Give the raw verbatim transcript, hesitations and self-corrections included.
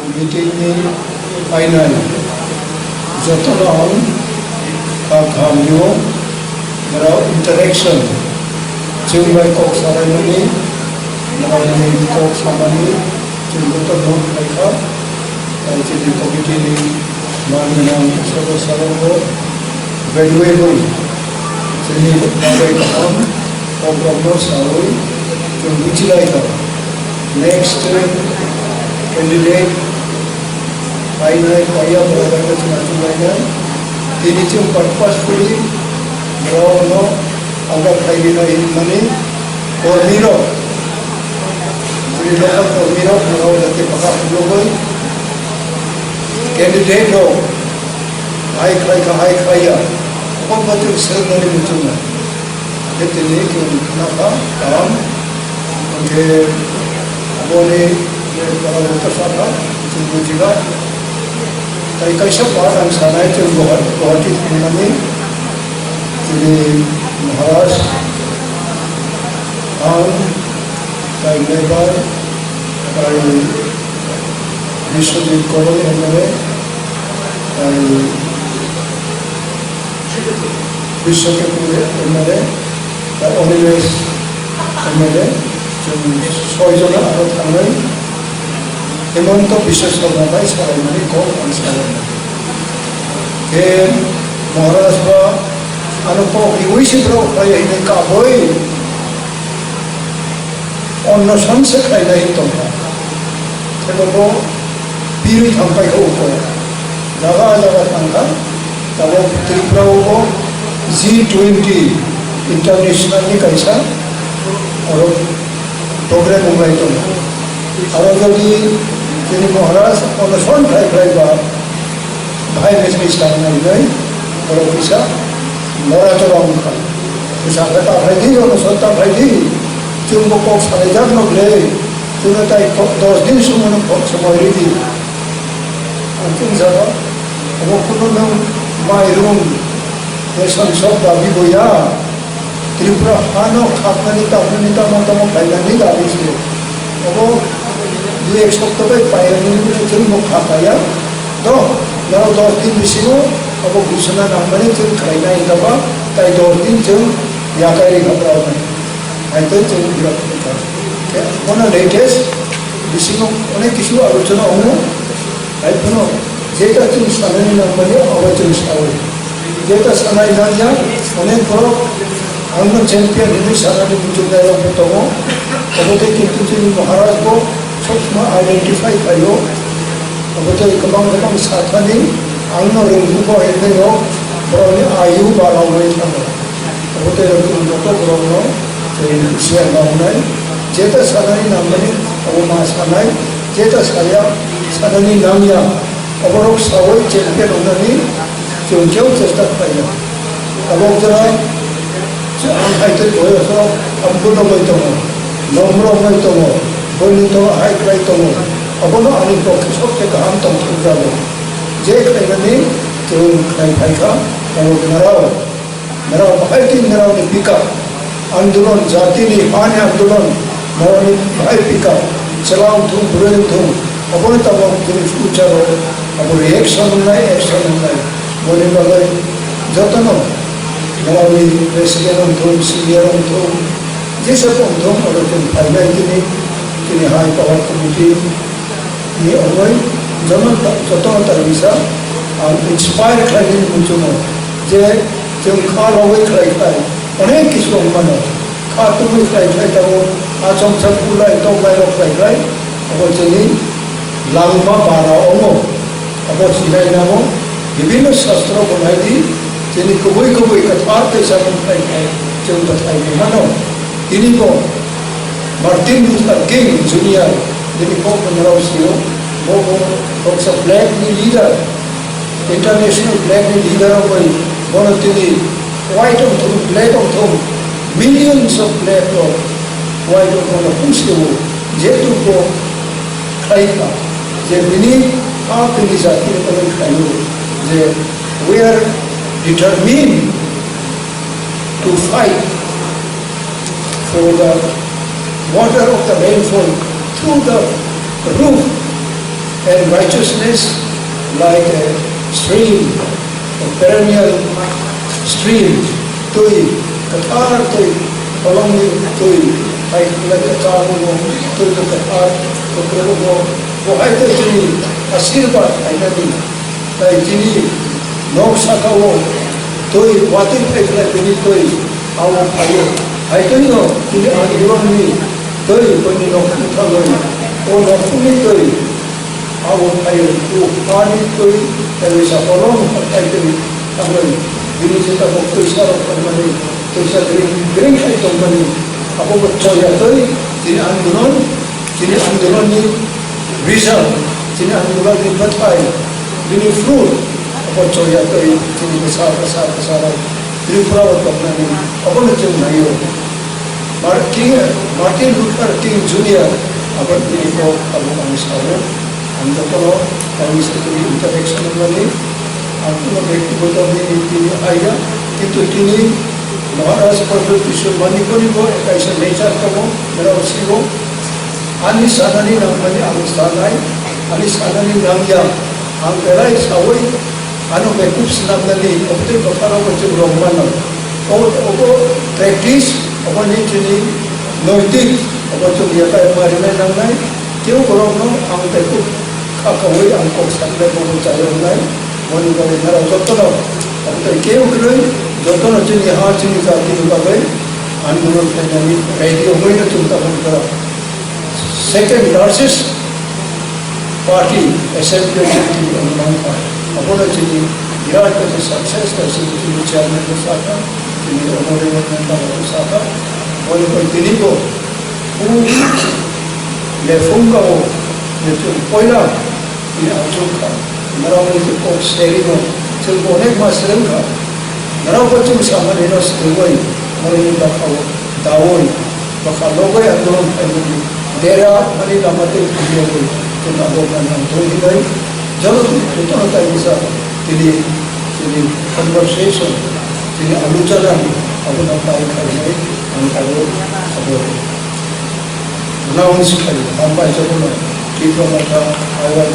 Meeting ni phainai jotono ang kha kaham rio, borok interaction, chwng bai kok salaimani, borokni kok samani chwng joto note khlai kha. Tai chini committee ni man gwnang sodo sarongo graduate chini bagwi kaham. Kok rokno sawi chwng buji lai kha. Next candidate painai paiya borok bai chwng achuk lainai. Tini chwng purposefully borokno agar khai rinai hinmani kormi rok, chini local kormi rok borok jate bwkha phunugwi candidate rok hai khlai kha, hai khlai ya, obo chwng selmani muchungnai. Khe tini chwng khna kha kaham. Hwnkhe aboni je para joto sakha chwng bujiba. Tai kaisa part ang sanai chwng Guwahati, Guwahati thangmani chini Maharaj ang tai member tai Biswajit Korol M L A tai Biswakepur M L A, Onimesh M L A, chwng soi jona aro thangnai Himanta Biswa Sarma bai salaimani kok ang salainai. Khe Maharaj ba ano kok riwi se borok khlai hwnwi kabui onnoson se khlainai tongkha. Tebo bo birwi thangpai kha uko. Jaga jaga thangkha. Tabok Tripura o bo G twenty international ni kaisa oro program wnglai tongo. Aro jodi chini Maharaj onnoson khlai khlai ba, Bahai mechwi sanai nai, borok kisa mora chora wngkha. Kisa khe ta phaidi, ono sot ta phaidi. Chwng bo kok salaijak no ble. Chwngno tai kok dos din sumano kok somoi ridi. Ang chwng saka, obo kuno nwng mairum, ration shop dabi boya. Tripura hano khaknani, tapnani, tamo tamo khainani dabi se. Obo dui ek sopta bai pairani hwnwi chwng bo kha paiya. Do, norok dos din bisingo obo gusana nangmani chwng khlainai hinba, tai dos din chwng yakai rikha borokno. Hai tei chwng birat wngkha. Khe bono latest bisingo onek kisu alochona wngo. Hai phano jeta chwng sanani nangmani abo chwng saui. Jeta sanai nangya, onek borok ang no champion hinwi sanani muchungnai rok bo tongo. Obo tei kintu chini Maharaj bo sob somoi identify khlaio. Obo tei kwbang kwbang sathani ang no rwngbugo hinwi rok borokni ayu baraui thango. Obo tei rok chwng joto borokno chwng siyan nangnai. Jeta sanani nangmani obo ma sanai, jeta saya sanani nangya. Oborok saui champion wngnani chwng khe chesta khlainai. Tabok jora ang hai tei boyos rok ang bono bai tongo, nombro bai tongo, boini tongo hai khlai tongo. Obono ani pokhe sobse kaham tongthok jago. Je khlainani chwng khlai phaikha, tabok narao. Narao bahai tin narao ni pika andolon, jatini hani andolon, narao ni bahai pika chwla wngthung, bwrwi wngthung, obono tabok tini future o abo reaction wngnai, action wngnai. Boni bagwi jotono narao ni president wngthung, senior wngthung, jesa wngthung, oro chwng phainai tini, tini hai power committee ni wngwi jono ta-, jotono taimisa ang inspire khlainani muchungo je chwng kha logwi khlai khlai onek kisu wng mano. Kha tubui khlai khlai tabuk achomsa kulai toklai rok khlai khlai abo chini langma bara wngo. Abo sinai nango bibinno shastro bo nai di, chini kubui kubui kwthar tei samung khlai khlai chwng bwthai mano. Tini bo Martin Luther King Junior, bini kok rwngrok sio, bo bo baksa black ni leader, international black ni leader rok bai bono tini white wngthung, black wngthung, millions of black rok white rok bono pung sio, jehetu bo khlai kha, je bini ha bini jati ni bagwi khlaio, je we are determined to fight for the water of the rainfall through the roof And righteousness like a stream, a perennial stream, twi, kwthar twi, kolomni twi, hai khlai kwcham wngo, twi kwthar, kwkrwng wngo, bo hai twi chini asirbat khainani, tai chini nok saka-o twi watwi phai khlai bini twi, abo phaio. Hai twi no chini andolonni twi, bini nok bwthangwi, o nok bini twi, abo phaio, o hani twi, tei sa kolom hai twi thangwi, bini jeta bo twisa rok tongmani, twisa gring, gring hai tongmani, abo bo choya twi, chini andolon, chini andolonni result, chini andolonni bwthai, bini fruit, abo choya twi, chini bwsa, bwsa, bwsa rok Tripura o tongmani, abono chwng naio. Martin, Martin Luther King Junior abo bini kok abo ang sao. Ang jotono kaisa tini interaction wngmani. Ang kuno byaktigoto bini, bini aiya. Kintu tini Maharaj Pradyot Kishore Manikya ni bo kaisa nature tongo, berao sigo. Ani sanani nangmani ang sanai, ani sanani nangya. Ang belai saui ano baikwk swnamnani, obtwi bwkharogo chwng rwngmano. O, obo practice, oboni chini noitik, obo chwng yakai ma rinai nangnai. Tei borokno ang baikwk kha kaui ang kok saknai, bobo chayoknai. Boni bagwi norok jotono, obtwi keu kwrwi, jotono chini ha, chini jatini bagwi andolon khlainani ready wngwi no chwng tabuk borok. Second largest party, S M P chini wngmani pai. Abono chini birat kaisa success, kaisa chini chairman bo sakha, chini honorable member bo sakha. Boni pai tini bo, o lephung ka o, lephung poila, tini achuk kha. Norok ni kok seri no, chwng bo onek ma swrwng kha. Norok bo chwng samani no swrwngwi, norok ni bwkha o daui. Bwkha logoi andolon khaimani dera mani lama tei phunugwi tei nangkukmani ang tong hinwi joto jotono tai bwsa tini chini conversation, chini aluchana abono tai khainai ang abo abo announce khai hambai jotono Tipra Motha I Y T